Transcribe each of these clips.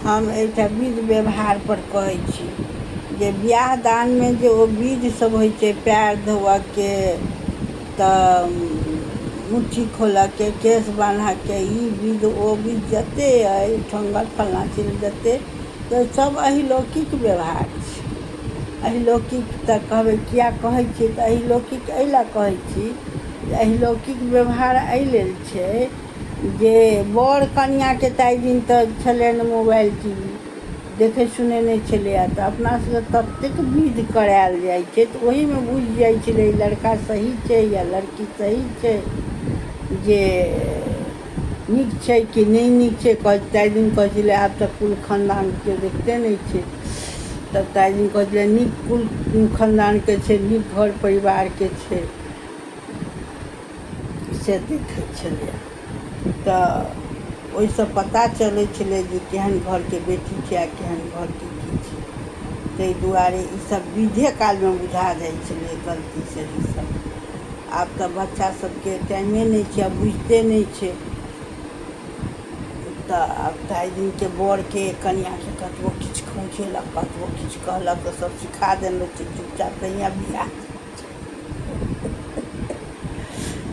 हम एकटा विध व्यवहारपर कहै छी जे बियाह दानमे जे ओ विध सब होइ छै पयर धोअके तऽ मुट्ठी खोलऽके केश बान्हऽके ई विध ओ विध जते अइ ओठङ्गर फल्लाँ चिल्लाँ जते तऽ सब अहिलौकिक व्यवहार छै। अहिलौकिक तऽ कहबै किया कहै छियै तऽ अहिलौकिक एहि लए कहै छी जे अहिलौकिक व्यवहार एहि लेल छै जे बर कनिआँके ताहि दिन तऽ छलनि मोबाइल टी वी देखै सुनै नहि छलैए तऽ अपना सबके ततेक विध करायल जाइ छै तऽ ओहिमे बुझि जाइ छलै लड़का सही छै या लड़की सही छै जे नीक छै कि नहि नीक छै। कहै ताहि दिन कहै छलै आब तऽ कुल खानदान केओ देखिते नहि छै तऽ ताहि दिन कहै छलै नीक कुल खानदानके छै नीक घर परिवारके छै से देखै छलैए। तऽ ओहिसँ पता चलै छलै जे केहन घरके बेटी छै आ केहन घरके की छै। ताहि दुआरे ईसभ विधे कालमे बुझा जाइ छलै गलती सही सब। आब तऽ बच्चा सबके टाइमे नहि छै आ बुझिते नहि छै। तऽ आब ताहि दिनके बरके कनिआँके कतबो किछु खौंझेलक कतबो किछु कहलक तऽ सब सिखा देने छै चुपचाप तहिना बियाह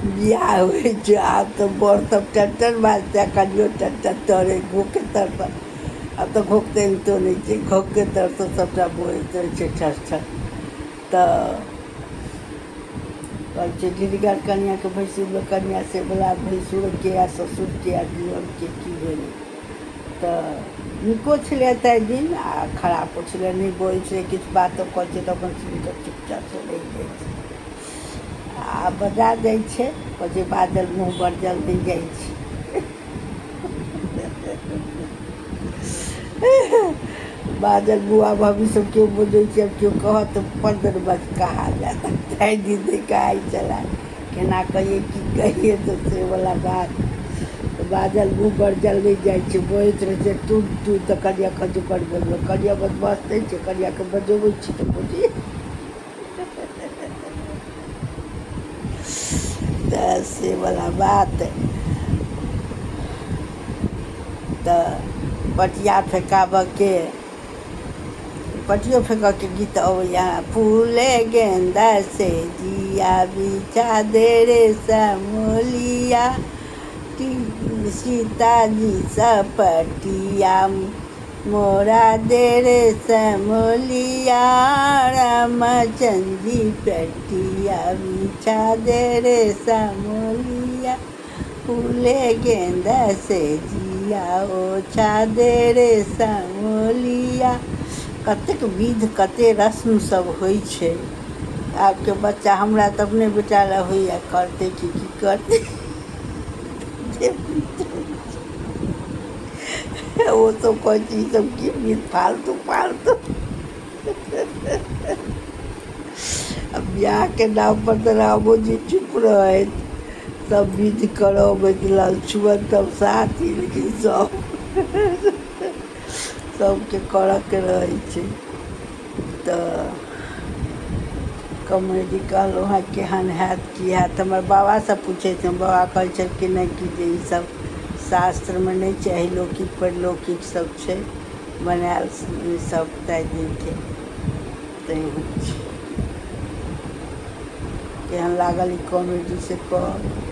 बियाह होइ छै। आब तऽ बर सब टन बाजतै कनियो टन टन तरे घोके तरसँ आब तऽ घोक अनितो नहि छै घोकके तरसँ सबटा बजैत रहै छै ठस ठस। तऽ कहै छै ढिलगर कनिआँके भैंसुर कनिआँ से बला भैंसुरके आ ससुरके आ दियरके की भेलै। तऽ नीको छलै ताहि दिन आ खरापो छलै नहि बजै छलै किछु बातो कहै छै तऽ अपन सुनि कऽ चुपचापसँ रहि जाइ छै। आ बजा जाइ छै कहै छै बाजल मुँह बरजल नहि जाइ छै। बाजल बुआ भाभी सब केओ बजै छै आब केओ कहत तऽ पदर बज कहा जायत। ताहि दिन नहि कहाइ छलै केना कहियै की कहियै तऽ से वला बात बाजल मुँह बरजल नहि जाइ छै बजैत रहै छै टून टून तऽ कनिया कहै छै बड़ बजबै कनिया बदमाश नहि छै कनियाके बजबै छी तऽ बजैए तऽ से वला बात। तऽ पटिया फेकाबऽके पटियो फेकऽके गीत अबैए फूले गेंदा से जिया बिछा दे रे समोलिया सीताजी सपटिया मोरा दे रे समोलिया रामचंद्र पटिया बिछा दे रे समोलिया फूले गेंदा से जिया ओछा दे रे समोलिया। कतेक विध कतेक रस्म सब होइ छै। आबके बच्चा हमरा तऽ अपने बेटा लए होइए करतै कि की करतै ओ सब कहै छै ई सब की विध फालतू फालतू। आ बियाहके नाम पर तऽ रामोजी चुप रहथि सब विध करबैत लक्ष्मण तब साथी लेकिन सब सबके करऽके रहै छै। तऽ कॉमेडी कहलहुँ हँ केहन हैत की हैत हमर बाबासँ पूछै छै बाबा कहै छलखिन नहि कि जे ईसब शास्त्रमे नहि छै अलौकिक परलौकिक सब छै बनायल सब ताहि दिनके तैँ होइ छै। केहन लागल ई कॉमेडी से कहब।